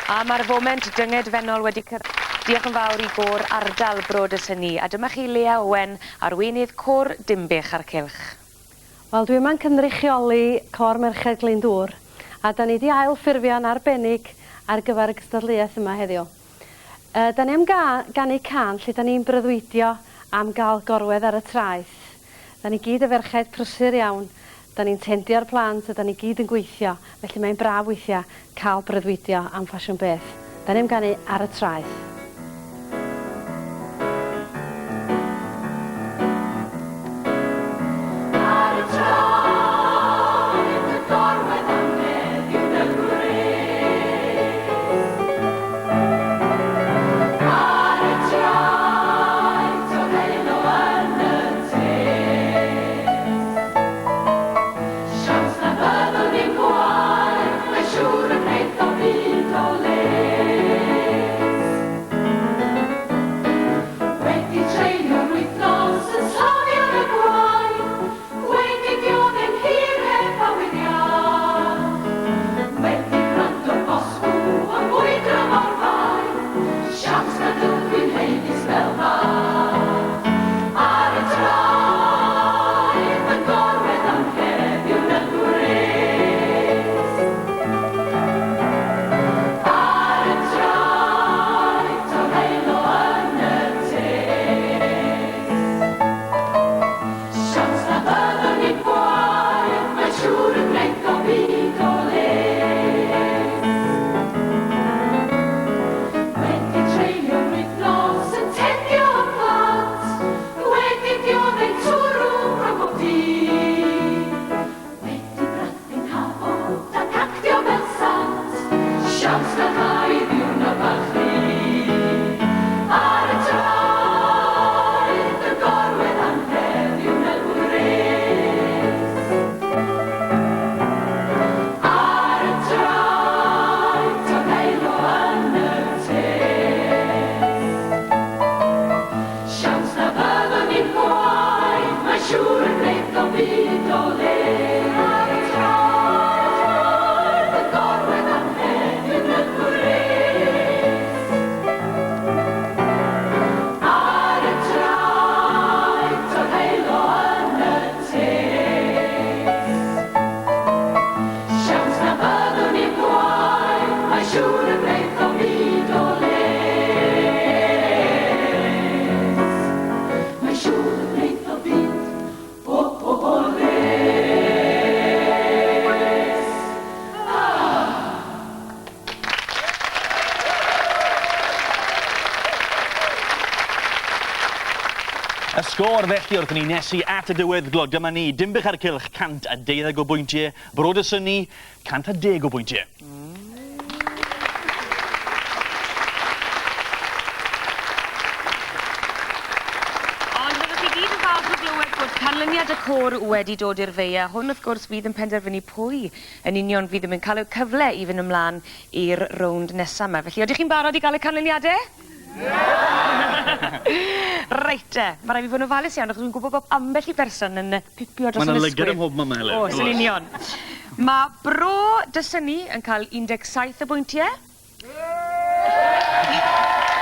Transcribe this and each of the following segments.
A mae'r foment dyngedfennol wedi cyrraedd. Diolch yn fawr i gôr ardal Bro Dysynni, a dyma chi Leah Owen, arweinydd Côr Dinbych a'r Cylch. Wel, dwi yma'n cynrychioli Côr Merched Glyndŵr, a 'da ni 'di ail-ffurfio'n arbennig ar gyfer y gystadleuaeth yma heddiw. Yy, 'da ni am ga- ganu cân lle 'da ni'n breuddwydio am gael gorwedd ar y traeth. 'Da ni gyd yn ferched prysur iawn, 'da ni'n tendio'r plant a 'da ni gyd yn gweithio, felly mae'n braf weithiau cael breuddwydio am ffasiwn beth. 'Da ni am ganu Ar y Traeth. Ar y traeth yn gorwedd am heddiw yn y gwres. Ar y traeth o helo yn y tes. Siawns na fyddwn ni'n gwael, mae'n siŵr y gwneith o byd o les. Wedi treulio'r wythnos yn slavio yn y gwaith, wedi dioddef'n hir heb awyr iach, wedi gwrando'r bosgw yn mwydro mor faith, siawns nad ydw i'n haeddu sbel bach. Ar y traeth yn gorwedd am heddiw yn y gwres. Ar y traeth torheulo yn y tes. Siawns na fyddwn ni'n gwael, mae'n siŵr y gwneith o byd o les. Wedi treulio'r wythnos yn tendio y plant, wedi dioddef twrw bron bob dydd. Wedi brathu'n hafod ac actio fel sant, siawns na chai ddiwrnod bach rhydd. Ar y traeth yn gorwedd am heddiw yn y gwres. Ar y traeth torheulo yn y tes. Siawns na fyddwn ni'n gwaeth, mae'n siŵr y gwneith o byd o les. Ar y traeth yn gorwedd am heddiw yn y gwres. Ar y traeth torheulo yn y tes. Siawns na fyddwn ni'n gwaeth, mae'n siŵr y gwneith o byd o les. Mae'n siŵr y gwneith o byd o, o, o les. Ah! Y sgôr felly wrth i ni nesu at y diweddglo, dyma ni, Dinbych a'r Cylch 112 o bwyntiau, Bro Dysynni 110 o bwyntiau. Ond fyddwch chi gyd yn falch o glywed bod canlyniad y côr wedi dod i'r fei, a hwn wrth gwrs fydd yn penderfynu pwy yn union fydd yn cael y cyfle i fynd ymlaen i'r rownd nesa 'ma. Felly, ydych chi'n barod i gael y canlyniadau? Reit te, ma' raid fi fod yn ofalus iawn achos fi'n gwybod bod ambell i berson yn pipio dros Ma' 'na yn lygad ysgwydd. ym mhob man 'ma Helen. Oes, yn union. Ma' Bro Dysynni yn cael 17 o bwyntie.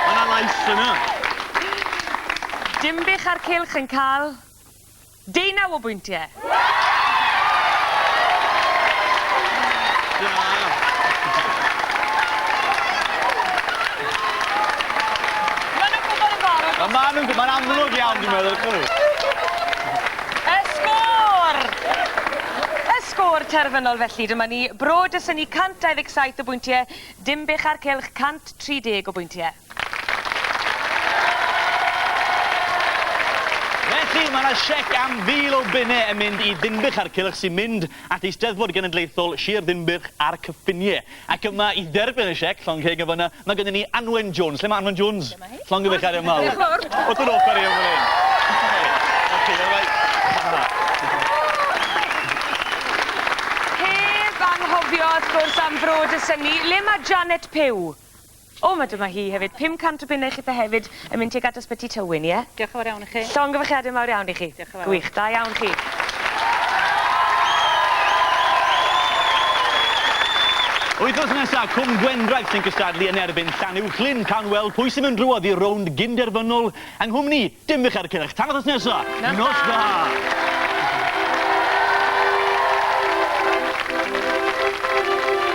Ma' 'na lais yna. Dinbych a'r Cylch yn cael Deunaw o bwyntiau. Da. Ma' nhw'n gwybod yn barod. Ma' ma' nhw'n gwbod, mae'n amlwg iawn dwi'n meddwl, ch'mo'. Y sgôr! Y sgôr terfynol felly, dyma ni, Bro Dysynni 127 o bwyntiau, Dinbych a'r Cylch 130 o bwyntiau. Felly, mae yna siec am fil o bunnau yn mynd i Ddinbych a'r Cylch sy'n mynd at Eisteddfod Genedlaethol Sir Ddinbych a'r Cyffiniau. Ac yma i dderbyn y siec, llond ceg yn fan'na, mae gennym ni Anwen Jones. Lle mae Anwen Jones? Dyma hi. Llongyfarchiadau mawr. Diolch yn fawr. Wrth yr ochr i yn fan hyn. Heb anghofio, wrth gwrs, am Fro Dysynni. Le mae Janet Pugh? O, ma' dyma hi hefyd. 500 o bunnau i chithe hefyd yn mynd tuag at Ysbyty Tywyn, ie? Diolch yn fawr iawn i chi. Llongyfarchiadau mawr iawn i chi. Diolch yn fawr. Gwych, da iawn chi. Wythnos nesa, Cwm Gwendraeth sy'n cystadlu yn erbyn Llanuwchllyn. Cawn weld pwy sy'n mynd drwodd i'r rownd gynderfynol yng nghwmni Dinbych a'r Cylch. Tan wythnos nesa, nos da!